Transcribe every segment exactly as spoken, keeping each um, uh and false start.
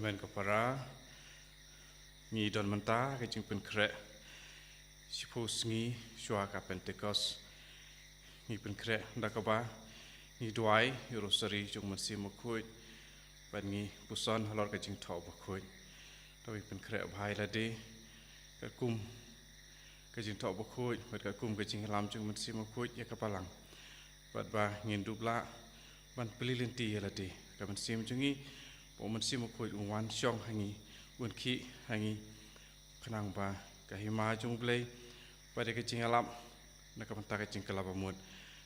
Amen. Ko para, ngi don mynta ka jingpynkhreh shiphew sngi shuwa ka Pentekost. Ngi pynkhreh da kaba ngi duwai ïa u Rosari jong u Mynsiem Bakhuid bad ngi puson halor ka jingthoh bakhuid. To ngi pynkhreh bha ïa lade katkum ka jingthoh bakhuid bad katkum ka jingïalam jong u Mynsiem Bakhuid ïa ka Balang. Bad ba ngin dup lah ban plie lynti ïa lade, ka mynsiem jong ngi, ba u Mynsiem Bakhuid un wan shong ha ngi, un khih ha ngi, khnang ba ka hima jong U Blei bad ïa ka jingïalap na ka bynta ka jingkylla bamut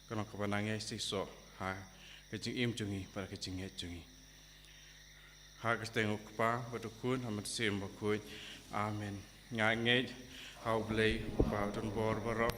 kan long kaba nang ïai seisoh ha ka jingim jong ngi bad ka jingngeit jong ngi. Ha ka kyrteng U Kpa bad U Khun, ha U Mynsiem Bakhuid. Amen. Nga ngeit ha U Blei, U Kpa uba don bor baroh.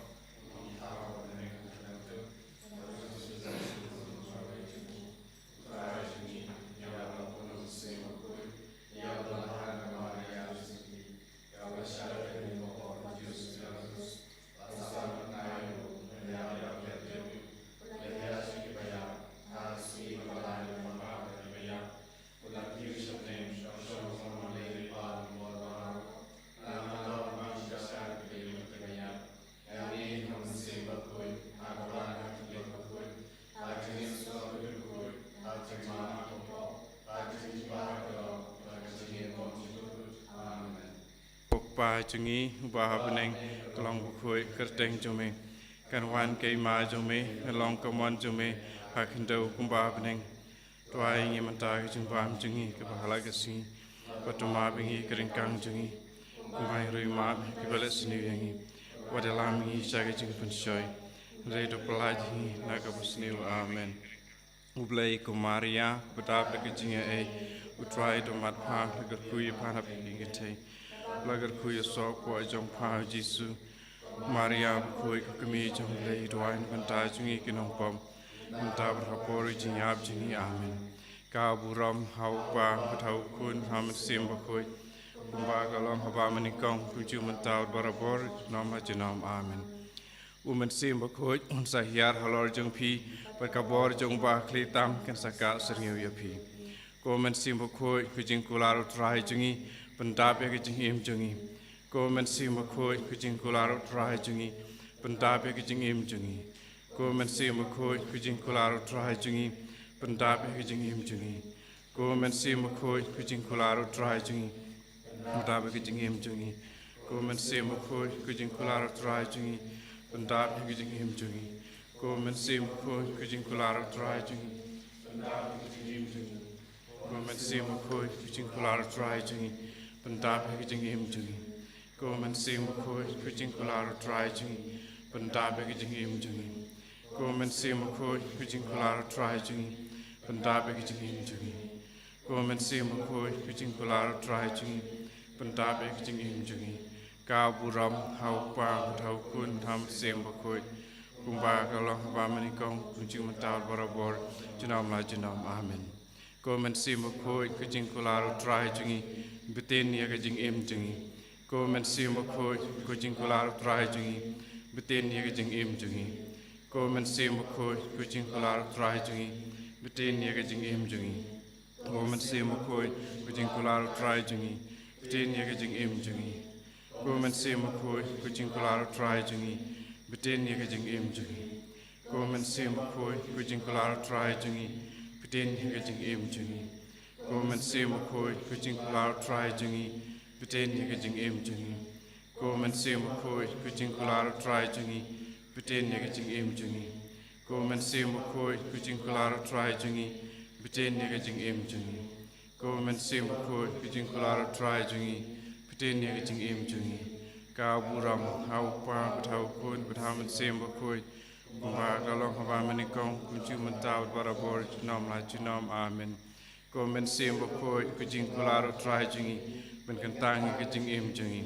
Ko Kpa jong ngi uba ha bneng, ka long bakhuid ka kyrteng jong me. Kan wan ka hima jong me, kan long ka mon jong me ha khyndew kumba ha bneng. To ai ïa ngi mynta ka jingbam jong ngi kaba ha la ka sngi. Bad to map ïa ngi ka ryngkang jong ngi, kumba ngi ruh ngi map ïa kiba leh sniew ïa ngi. Wat ïalam ïa ngi sha ka jingpynshoi, hynrei to pyllait ïa ngi na kaba sniew. Amen. U Blei, ko Maria kaba dap da ka jingaiei, U Trai u don bad pha. La kyrkhu ïa pha na pdeng ki kynthei, la kyrkhu ïa u soh kwah jong pha, U Jisu. Maria bakhuid, ka kmie jong U Blei, duwai na ka bynta jong ngi ki nongpop, mynta bad ha por jingïap jong ngi. Amen. Ka burom ha U Kpa bad ha U Khun, ha U Mynsiem Bakhuid, kumba ka long ha ba mynnyngkong, kumjuh mynta bad barabor, junom la junom. Amen. U Mynsiem Bakhuid un sa hiar halor jong phi, bad ka bor jong U Bahakhlieh tam kan sa kah syrngiew ïa phi. Ko Mynsiem Bakhuid, ka jingkular U Trai jong ngi, pyndap ïa ka jingim jong ngi. Ko Mynsiem Bakhuid, ka jingkular U Trai jong ngi, pyndap ïa ka jingim jong ngi. Ko Mynsiem Bakhuid, ka jingkular U Trai jong ngi, pyndap ïa ka jingim jong ngi. Ko Mynsiem Bakhuid, ka jingkular U Trai jong ngi, pyndap ïa ka jingim jong ngi. Ko Mynsiem Bakhuid, ka jingkular U Trai jong ngi, pyndap ïa ka jingim jong ngi. Ko Mynsiem Bakhuid, ka jingkular U Trai jong ngi, pyndap ïa ka jingim jong ngi. Ko Mynsiem Bakhuid, ka jingkular U Trai jong ngi, pyndap ïa ka jingim jong ngi. Ko Mynsiem Bakhuid, ka jingkular U Trai jong ngi, pyndap ïa ka jingim jong ngi. Ko Mynsiem Bakhuid, ka jingkular U Trai jong ngi, pyndap ïa ka jingim jong ngi. Ko Mynsiem Bakhuid, ka jingkular U Trai jong ngi, pyndap ïa ka jingim jong ngi. Ka burom ha U Kpa bad ha U Khun, ha U Mynsiem Bakhuid, kumba ka long ha ba mynnyngkong, kumjuh mynta bad barabor, junom la junom. Amen. Ko Mynsiem Bakhuid, ka jingkular U Trai jong ngi, btin ïa ka jingim jong ngi. Ko Mynsiem Bakhuid, ka jingkular U Trai jong ngi, btin ïa ka jingim jong ngi. Ko Mynsiem Bakhuid, ka jingkular U Trai jong ngi, btin ïa ka jingim jong ngi. Ko Mynsiem Bakhuid, ka jingkular U Trai jong ngi, btin ïa ka jingim jong ngi. Ko Mynsiem Bakhuid, ka jingkular U Trai jong ngi, btin ïa ka jingim jong ngi. Ko Mynsiem Bakhuid, ka jingkular U Trai jong ngi, btin ïa ka jingim jong ngi. Ko Mynsiem Bakhuid, ka jingkular U Trai jong ngi, btin ïa ka jingim jong ngi. Ko Mynsiem Bakhuid, ka jingkular U Trai jong ngi, btin ïa ka jingim jong ngi. Ko Mynsiem Bakhuid, ka jingkular U Trai jong ngi, btin ïa ka jingim jong ngi. Ko Mynsiem Bakhuid, ka jingkular U Trai jong ngi, btin ïa ka jingim jong ngi. Ka burom ha U Kpa bad ha U Khun bad ha U Mynsiem Bakhuid, kumba ka long ha ba mynnyngkong, kumjuh mynta bad barabor, junom la junom. Amen. Ko Mynsiem Bakhuid, ka jingkular U Trai jong ngi, pynkyntang ïa ka jingim jong ngi.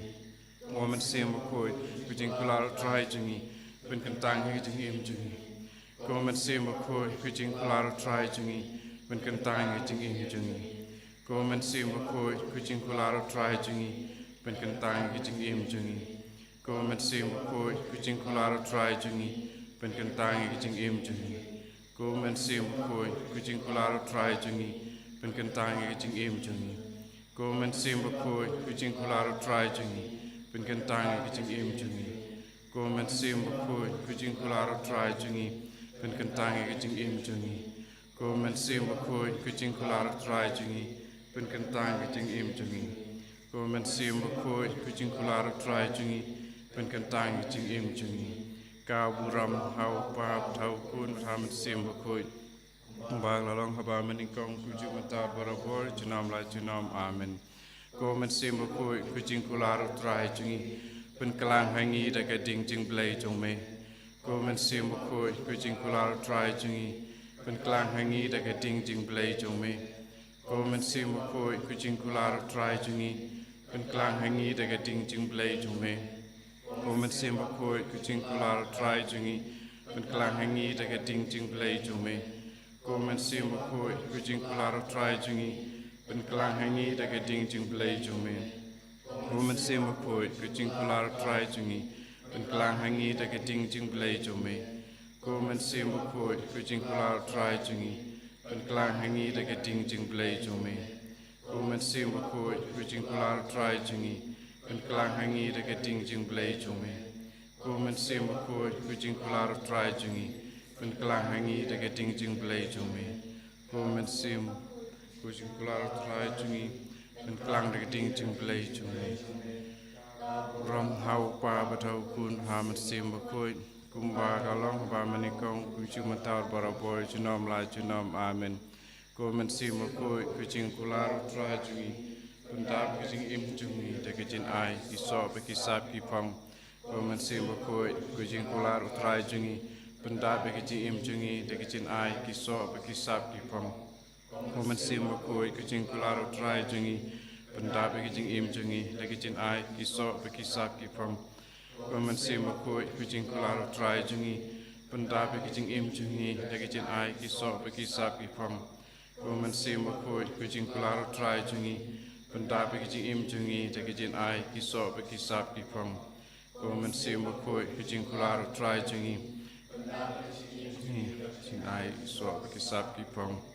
Ko Mynsiem Bakhuid, ka jingkular U Trai jong ngi, pynkyntang ïa ka jingim jong ngi. Ko Mynsiem Bakhuid, ka jingkular U Trai jong ngi, pynkyntang ïa ka jingim jong ngi. Ko Mynsiem Bakhuid, ka jingkular U Trai jong ngi, pynkyntang ïa ka jingim jong ngi. Ko Mynsiem Bakhuid, ka jingkular U Trai jong ngi, pynkyntang ïa ka jingim jong ngi. Ko Mynsiem Bakhuid, ka jingkular U Trai jong ngi, pynkyntang ïa ka jingim jong ngi. Ko Mynsiem Bakhuid, ko jingkular U Trai jong ngi, pynkyntang ïa ka jingim jong ngi. Ko Mynsiem Bakhuid, ko jingkular U Trai jong ngi, pynkyntang ïa ka jingim jong ngi. Ko Mynsiem Bakhuid, ko jingkular U Trai jong ngi, pynkyntang ïa ka jingim jong ngi. Ko Mynsiem Bakhuid, ko jingkular U Trai jong ngi, pynkyntang ïa ka jingim jong ngi. Ka burom ha U Kpa, bad ha U Khun, bad ha U Mynsiem Bakhuid. Kumba ka la long haba mynnyngkong, kumjuh mynta, barabor, junom la junom. Amen. Ko Mynsiem Bakhuid, ko jingkular U Trai jong ngi, pynklang ha ngi da ka ding jingblei jong me. Ko Mynsiem Bakhuid, ko jingkular U Trai jong ngi, pynklang ha ngi da ka ding jingblei jong me. Ko Mynsiem Bakhuid, ko jingkular U Trai jong ngi, pynklang ha ngi da ka ding jingblei jong me. Ko Mynsiem Bakhuid, ko jingkular U Trai jong ngi, pynklang ha ngi da ka ding jingblei jong me. Ko Mynsiem Bakhuid, ko jingkular U Trai jong ngi, pynklang ha ngi da ka ding jingblei jong me. Ko Mynsiem Bakhuid, ko jingkular U Trai jong ngi, pynklang ha ngi da ka ding jingblei jong me. Ko Mynsiem Bakhuid, ko jingkular U Trai jong ngi, pynklang ha ngi da ka ding jingblei jong me. Ko Mynsiem Bakhuid, ko jingkular U Trai jong ngi, pynklang ha ngi da ka ding jingblei jong me. Ko Mynsiem Bakhuid, ko jingkular U Trai jong ngi, pynklang ha ngi da ka ding jingblei jong me. Ko Mynsiem, ko jingkular U Trai jong ngi, pynklang da ka ding jingblei jong me. Burom ha U Kpa, bad ha U Khun, ha U Mynsiem Bakhuid. Kumba ka long haba mynnyngkong, kumjuh mynta, barabor, junom la junom. Amen. Ko Mynsiem Bakhuid, ko jingkular U Trai jong ngi, pyndap ïa ka jingim jong ngi da ka jingai, ki soh bad ki sap ki phong. Ko Mynsiem Bakhuid, ko jingkular U Trai jong ngi, pyndap ïa ka jingim jong ngi da ka jingai, ki soh bad ki sap ki phong. Ko Mynsiem Bakhuid, ko jingkular U Trai jong ngi, pyndap ïa ka jingim jong ngi da ka jingai, ki soh bad ki sap ki phong. Ko Mynsiem Bakhuid, ko jingkular U Trai jong ngi, pyndap ïa ka jingim jong ngi da ka jingai, ki soh bad ki sap ki phong. Ko Mynsiem Bakhuid, ko jingkular U Trai jong ngi, pyndap ïa ka jingim jong ngi da ka jingai, ki soh bad ki sap ki phong. Ko Mynsiem Bakhuid, ko jingkular U Trai jong ngi, pyndap ïa ka jingim jong ngi da ka jingai, ki soh bad ki sap ki phong.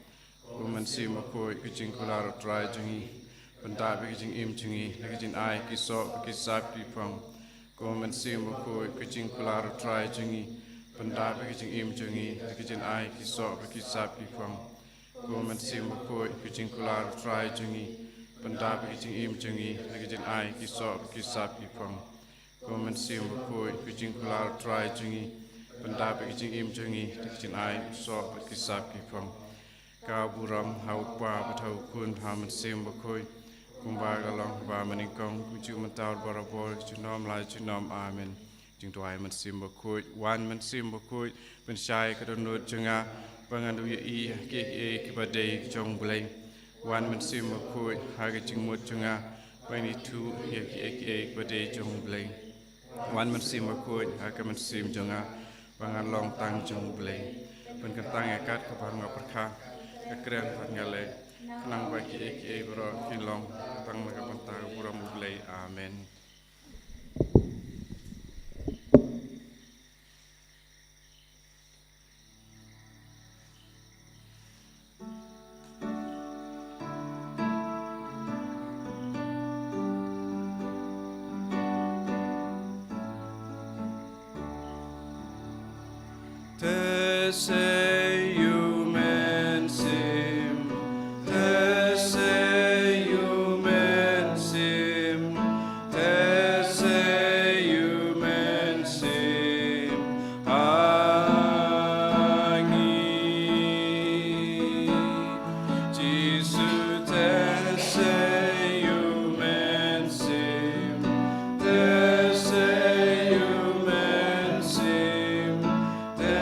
Ko Mynsiem Bakhuid, ko jingkular U Trai jong ngi, pyndap ïa ka jingim jong ngi da ka jingai, ki soh bad ki sap ki phong. Ko Mynsiem Bakhuid, ko jingkular U Trai jong ngi, pyndap ïa ka jingim jong ngi da ka jingai, ki soh bad ki sap ki phong. Ko Mynsiem Bakhuid, ko jingkular U Trai jong ngi, pyndap ïa ka jingim jong ngi da ka jingai, ki soh bad ki sap ki phong. Ko Mynsiem Bakhuid, ko jingkular U Trai jong ngi, pyndap ïa ka jingim jong ngi da ka jingai, ki soh bad ki sap ki phong. Ka burom ha U Kpa, bad ha U Khun, ha U Mynsiem Bakhuid. Kumba ka long haba mynnyngkong, kumjuh mynta, barabor, junom la junom. Amen. Jingduwai Mynsiem Bakhuid. Wan Mynsiem Bakhuid, pynshai ka dohnud jong nga, ba ngan ïohi ïa kiei kiei kiba dei jong U Blei. Wan Mynsiem Bakhuid, ha ka jingmut jong nga, ba ngan ithuh ïa kiei kiei kiba dei jong U Blei. Wan Mynsiem Bakhuid, ha ka mynsiem jong nga, ba ngan long tang jong U Blei. Pynkyntang ïa kat kaba nga pyrkhat, ka kren bad nga leh, khnang ba kiei kiei baroh kin long tang na ka bynta ka burom U Blei. Amen. Te sei U Mynsiem, te sei U Mynsiem, te sei U Mynsiem ha ngi. Jisu, te sei U Mynsiem, te sei U Mynsiem, te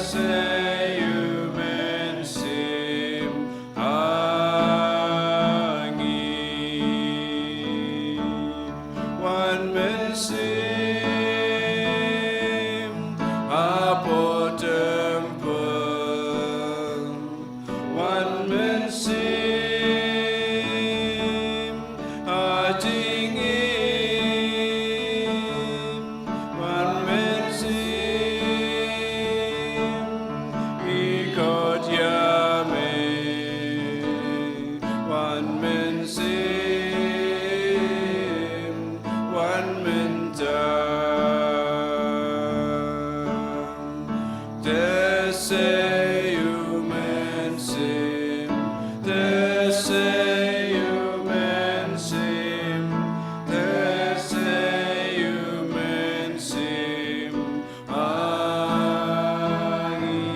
sei U Mynsiem ha ngi. Wan Mynsiem hapoh templ, Wan Mynsiem ha jingim, Wan Mynsiem, ikot ïa me, Wan Mynsiem. Mynsiem, te se u mynsiem, te se u mynsiem, te se u mynsiem ha ngi.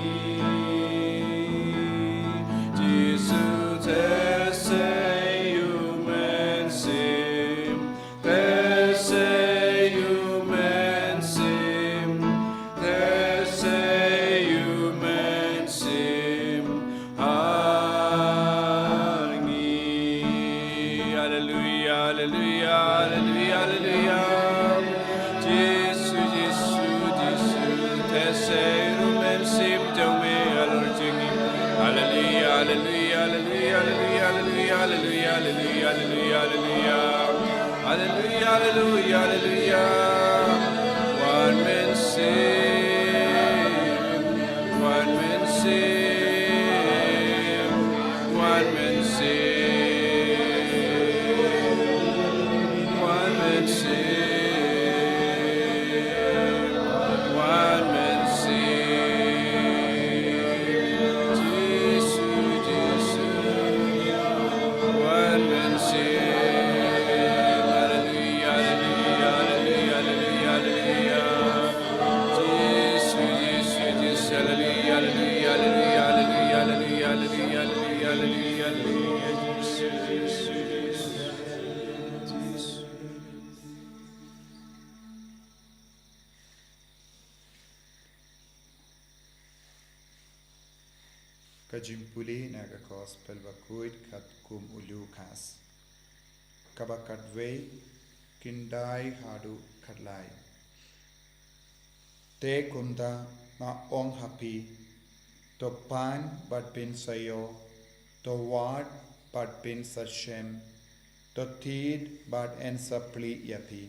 Jisu, te se u mynsiem, te se u mynsiem, te se u mynsiem ha ngi. Haleluia, haleluia, haleluia, haleluia. Jisu, Jisu, Jisu, te se u mynsiem jong me halor jong ngi. Haleluia, haleluia, haleluia, haleluia. Haleluia, haleluia, haleluia. One mynsiem, one mynsiem, one mynsiem, one mynsiem, one mynsiem. Jisu, Jisu. One mynsiem. Haleluia, haleluia, haleluia, haleluia, haleluia. Jisu, Jisu, Jisu. Haleluia, haleluia, haleluia, haleluia. Jisu, Jisu, Jisu. Ka jingpule na ka Gospel bakhuid katkum u Lukas. Kaba khatwei, khyndai haduh khatlai. Te kumta nga ong ha phi, to pan bad phin sa ïoh, to wad bad phin sa shem, to thied bad yn sa plie ïa phi.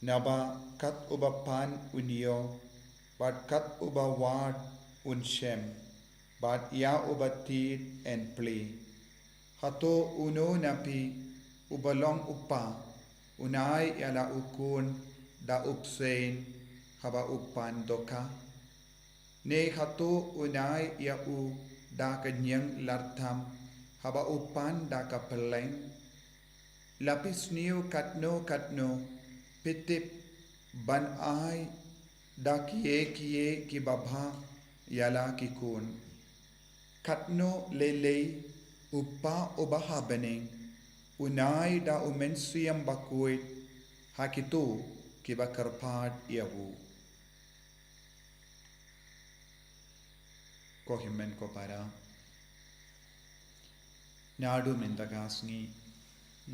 Naba kat uba pan un ïoh, bad kat uba wad un shem, bad ïa uba thied yn plie. Hato uno na phi uba long u kpa, un ai ïa la u khun da u bseiñ haba u pan dohkha? Ne hato un ai ïa u da ka ñiang lartham haba u pan da ka pylleng? La phi sniew katno katno, phi tip ban ai da kiei kiei kiba bha ïa la ki khun. Katno lei lei u Kpa uba ha bneng un ai da u Mynsiem Bakhuid ha kito kiba kyrpad ïa u. Ko hynmen ko para, naduh mynta ka sngi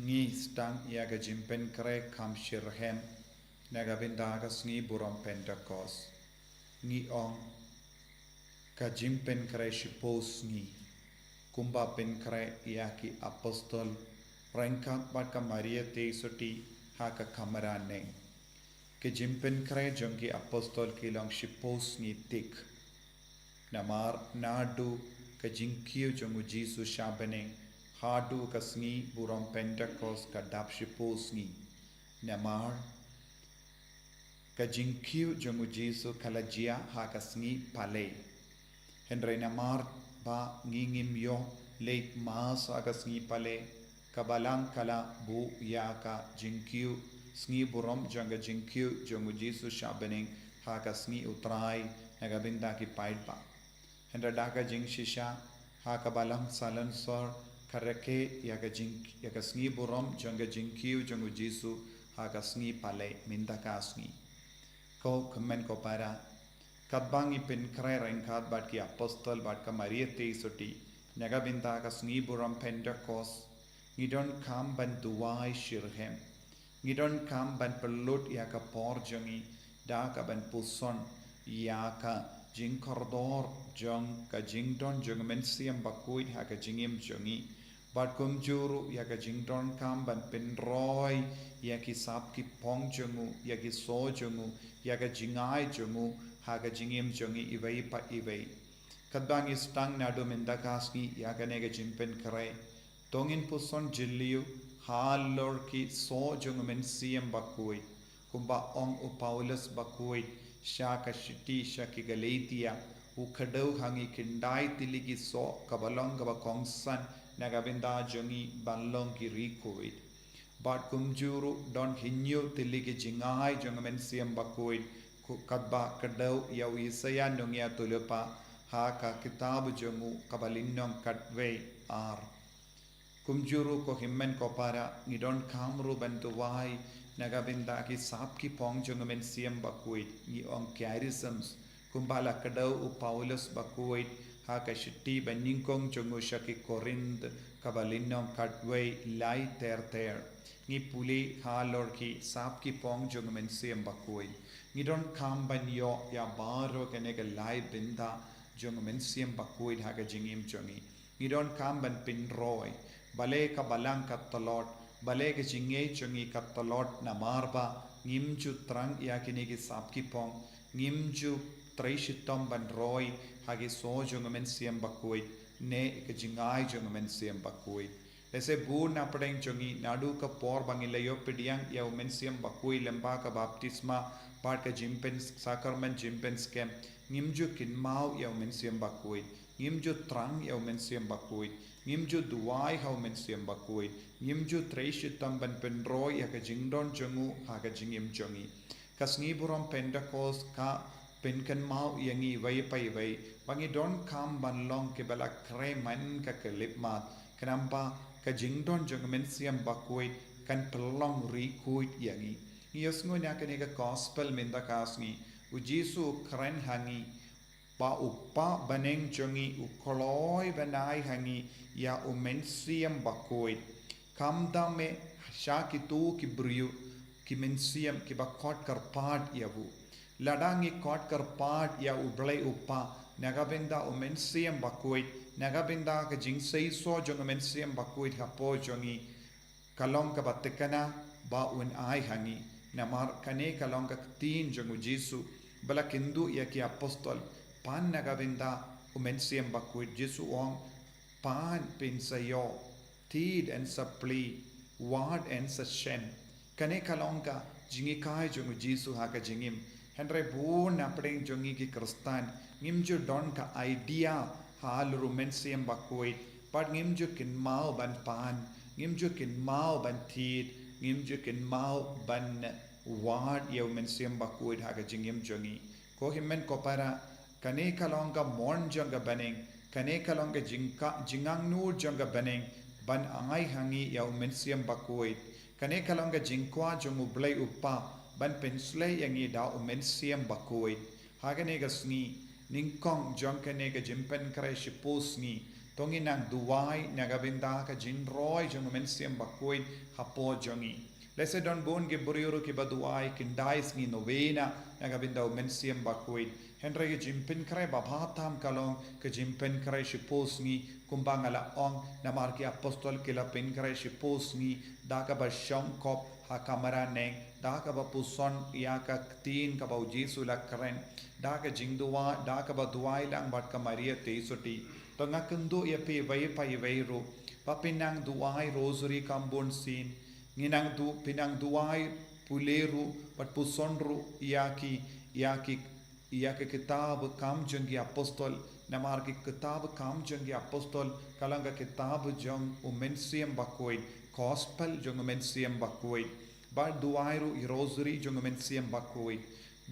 ngi sdang ïa ka jingpynkhreh kham shitrhem na ka bynta ka sngi burom Pentekost. Ngi ong ka jingpynkhreh shiphew sngi, kumba pynkhreh ïa ki apostol ryngkat bad ka Maria Theisotti ha ka kamra neng. Ki jingpynkhreh jong ki apostol ki long shiphew sngi tik. Namar naduh ka jingkiew jong u Jisu sha bneng haduh ka sngi burom Pentekost ka dap shiphew sngi. Namar ka jingkiew jong u Jisu ka la jia ha ka sngi Palei. Hynrei namar ba ngi ngim ïoh leit Mass ha ka sngi Palei, ka Balang ka la buh ïa ka jingkiew sngi burom jong ka jingkiew jong u Jisu sha bneng ha ka sngi U Trai na ka bynta ki paidbah. Hynrei da ka jingshisha ha ka Balang Salonsor ka rakhe ïa ka jing, ïa ka sngi burom jong ka jingkiew jong u Jisu ha ka sngi Palei mynta ka sngi. Ko hynmen ko para, katba ngi pynkhreh ryngkat bad ki apostol bad ka Maria Theisotti na ka bynta ka sngi burom Pentekost, ngi donkam ban duwai shitrhem. Ngi donkam ban pynlut ïa ka por jong ngi da ka ban puson ïa ka jingkordor jong ka jingdon jong u Mynsiem Bakhuid ha ka jingim jong ngi. Bad kumjuh ruh ïa ka jingdonkam ban pynroi ïa ki sap ki phong jong u, ïa ki soo jong u, ïa ka jingai jong u ha ka jingim jong ngi iwei pa iwei. Katba ngi sdang naduh mynta ka sngi ïa kane ka jingpynkhreh, to ngin puson jylliew halor ki soh jong u Mynsiem Bakhuid. Kumba ong u Paulus Bakhuid sha ka shithi sha ki Galatia, u kdew ha ngi khyndai tylli ki soh kaba long kaba kongsan na ka bynta jong ngi ban long ki riewkhuid. Bad kumjuh ruh don hynñiew tylli ki jingai jong u Mynsiem Bakhuid, ku-, katba kdew ïa u Isaïah Nongïathuhlypa ha ka kitab jong u kaba lynnong khatwei, ar. Kumjuh ruh ko hynmen ko para, ngi donkam ruh ban duwai na ka bynta ki sap ki phong jong u Mynsiem Bakhuid, ngi ong charisms, kumba la kdew u Paulus Bakhuid ha ka shithi banyngkong jong u sha ki Korinth kaba lynnong khatwei, lai ter ter. Ngi pule halor ki sap ki phong jong u Mynsiem Bakhuid. Ngi donkam ban ïoh ïa baroh kane ka lai bynta jong u Mynsiem Bakhuid ha ka jingim jong ngi. Ngi donkam ban pynroi. Balei ka balang ka tlot, balei ka jingngeit jong ngi ka tlot, namar ba ngim ju thrang ïa kine ki sap ki phong, ngim ju trei shitom ban roi ha ki soh jong u Mynsiem Bakhuid ne ka jingai jong u Mynsiem Bakhuid. Lehse bun na pdeng jong ngi naduh ka por ba ngi la ïoh pdiang ïa u Mynsiem Bakhuid lyngba ka baptisma bad ka jingpyn, sakramen jingpynskhem, ngim ju kynmaw ïa u Mynsiem Bakhuid, ngim ju thrang ïa u Mynsiem Bakhuid, ngim ju duwai ha u Mynsiem Bakhuid, ngim ju trei shitom ban pynroi ïa ka jingdon jong u ha ka jingim jong ngi. Ka sngi burom Pentekost ka pynkynmaw ïa ngi iwei pa iwei ba ngi donkam ban long kiba la khreh man ka khyllipmat, khnang ba ka jingdon jong u Mynsiem Bakhuid kan pynlong riewkhuid ïa ngi. Ngi ïohsngew na kane ka gospel mynta ka sngi, u Jisu u kren ha ngi ba u Kpa bneng jong ngi u kloi ban ai ha ngi ïa u Mynsiem Bakhuid. Kam dam eh sha kito ki briew ki mynsiem kiba khot kyrpad ïa u. Lada ngi khot kyrpad ïa u Blei u Kpa na ka bynta u Mynsiem Bakhuid, na ka bynta ka jingseisoh jong u Mynsiem Bakhuid hapoh jong ngi, ka long kaba thikna ba un ai ha ngi. Namar kane ka long ka ktien jong u Jisu ba la kynduh ïa ki apostol, pan na ka bynta u Mynsiem Bakhuid. Jisu u ong, pan, phin sa ïoh, thied yn sa plie, wad yn sa shem. Kane ka long ka jinghikai jong u Jisu ha ka jingim. Hynrei bun na pdeng jong ngi ki Khristan ngim ju don ka idea halor u Mynsiem Bakhuid, bad ngim ju kynmaw ban pan, ngim ju kynmaw ban thied, ngim ju kynmaw ban wad ïa u Mynsiem Bakhuid ha ka jingim jong ngi. Ko hynmen ko para, kane ka long ka mon jong ka bneng, kane ka long ka jingka, jingangnud jong ka bneng ban ai ha ngi ïa u Mynsiem Bakhuid. Kane ka long ka jingkwah jong u Blei u Kpa ban pynshlei ïa ngi da u Mynsiem Bakhuid. Ha kane ka sngi, nyngkong jong kane ka jingpynkhreh shiphew sngi, to ngin nang duwai na ka bynta ka jingroi jong u Mynsiem Bakhuid hapoh jong ngi. Lehse don bun ki briew ruh kiba duwai khyndai sngi novena na ka bynta u Mynsiem Bakhuid. Hynrei ka jingpynkhreh ba bha tam ka long ka jingpynkhreh shiphew sngi, kumba nga la ong, namar ki apostol ki la pynkhreh shiphew sngi da kaba shongkop ha kamra neng, da kaba puson ïa ka ktien kaba u Jisu u la kren, da ka jingduwai, da kaba duwai lang bad ka Maria Theisotti. To nga kynduh ïa phi iwei pa iwei ruh ba phin nang duwai rosary kham bun sien. Ngin nang du, phin nang duwai pule ruh bad puson ruh ïa ki, ïa ki, ïa ki kitab kam jong ki apostol. Namar ki kitab kam jong ki apostol ka long ka kitab jong u Mynsiem Bakhuid, gospel jong u Mynsiem Bakhuid. Bad duwai ruh ïa rosary jong u Mynsiem Bakhuid.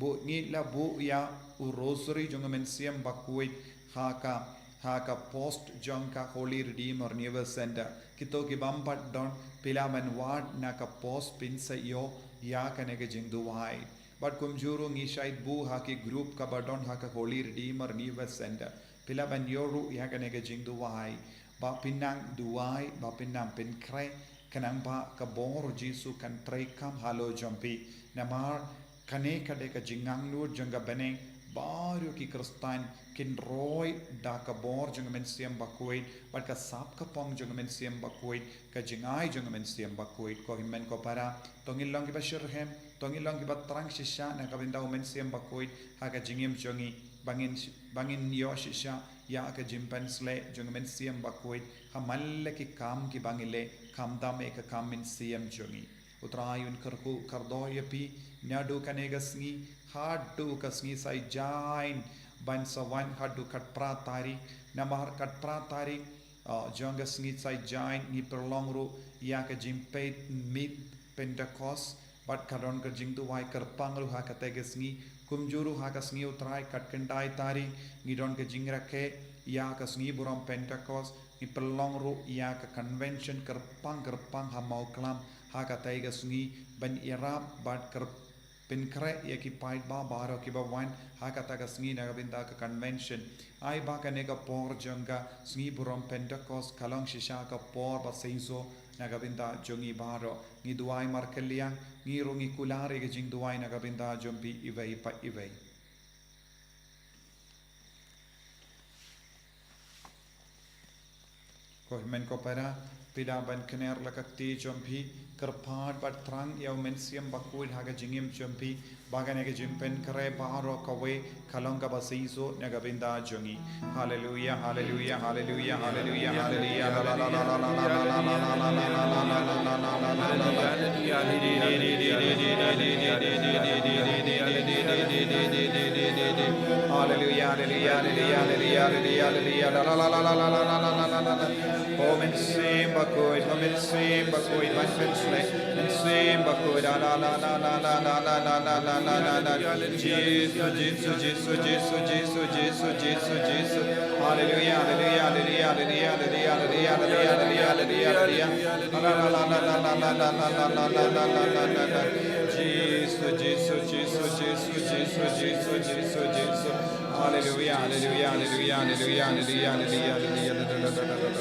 Bad ngi la buh ïa u rosary jong u Mynsiem Bakhuid ha ka, ha ka post jong ka Holy Redeemer Renewal Center. Kito ki bym pat don, phi lah ban wad na ka post, phin sa ïoh ïa kane ka jingduwai. Bad kumjuh ruh ngi shait buh ha ki group kaba don ha ka Holy Redeemer Renewal Center. Phi lah ban ïoh ruh ïa kane ka jingduwai. Ba phin nang duwai, ba phin nang pynkhreh, khnang ba ka bor u Jisu kan treikam halor jong phi. Namar kane ka dei ka jingangnud jong ka bneng, baroh ki Khristan kin roi da ka bor jong u Mynsiem Bakhuid, bad ka sap ka phong jong u Mynsiem Bakhuid, ka jingai jong u Mynsiem Bakhuid. Ko hynmen ko para, to ngin long kiba shitrhem, to ngin long kiba thrang shisha na ka bynta u Mynsiem Bakhuid ha ka jingim jong ngi, ba ngin, ba ngin ïoh shisha ïa ka jingpynshlei jong u Mynsiem Bakhuid ha man la ki kam kiba ngi leh, khamtam ïa ka kam mynsiem jong ngi. U Trai un kyrkhu kyrdoh ïa phi naduh kane ka sngi haduh ka sngi sa ïaid ban sa wan haduh khatphra tarik, namar khatphra tarik, ah, jong ka sngi sa ïaid ngi pynlong ruh ïa ka jingpeit miet Pentecost, bad ka don ka jingduwai kyrpang ruh ha katei ka sngi, kumjuh ruh ha ka sngi U Trai khatkhyndai tarik ngi don ka jingrakhe ïa ka sngi burom Pentecost, ngi pynlong ruh ïa ka convention kyrpang kyrpang ha Mawklam ha katei ka sngi, ban ïarap bad kyrp- pynkhreh ïa ki paidbah baroh kiba wan ha kata ka sngi na ka bynta ka convention. Ai ba kane ka por jong ka sngi burom Pentecost ka long shisha ka por ba seisoh na ka bynta jong ngi baroh. Ngi duwai markylliang, ngi ruh ngi kular ïa ka jingduwai na ka bynta jong phi iwei pa iwei. Ko hynmen ko para, phi lah ban kner la ka kti jong phi, kyrpad bad thrang ïa U Mynsiem Bakhuid ha ka jingim jong phi, ba kane ka jingpynkhreh baroh kawei ka long kaba seisoh na ka bynta jong ngi. Haleluia, haleluia, haleluia, haleluia, haleluia. Haleluia, haleluia, haleluia, haleluia, haleluia, haleluia, haleluia, haleluia, la, la, la. O Mynsiem Bakhuid, O Mynsiem Bakhuid, ban pynshlei, Mynsiem Bakhuid, la, la, la. Jisu, Jisu, Jisu, Jisu, Jisu, Jisu, Jisu, Jisu. Haleluia, haleluia, haleluia, haleluia, haleluia, haleluia, haleluia, haleluia, haleluia. Jisu, Jisu, Jisu, Jisu, Jisu, Jisu, Jisu, Jisu. Haleluia, haleluia, haleluia, haleluia, haleluia, haleluia, haleluia.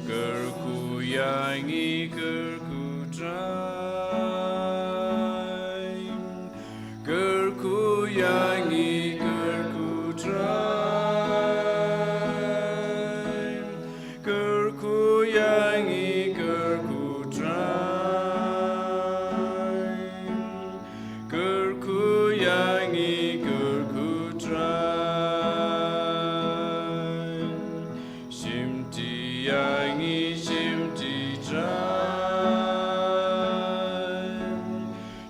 Kyrkhu ïa ngi, kyrkhu Trai. Kyrkhu ïa ngi, kyrkhu Trai. Kyrkhu ïa ngi, kyrkhu Trai. Kyrkhu ïa ngi, kyrkhu Trai. Shimti ïa ngi, shimti Trai.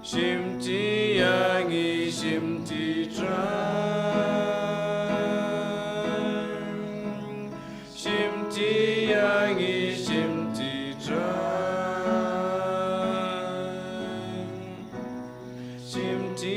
Shimti ïa ngi, shimti Trai. Shimti ïa ngi, shimti Trai. Shimti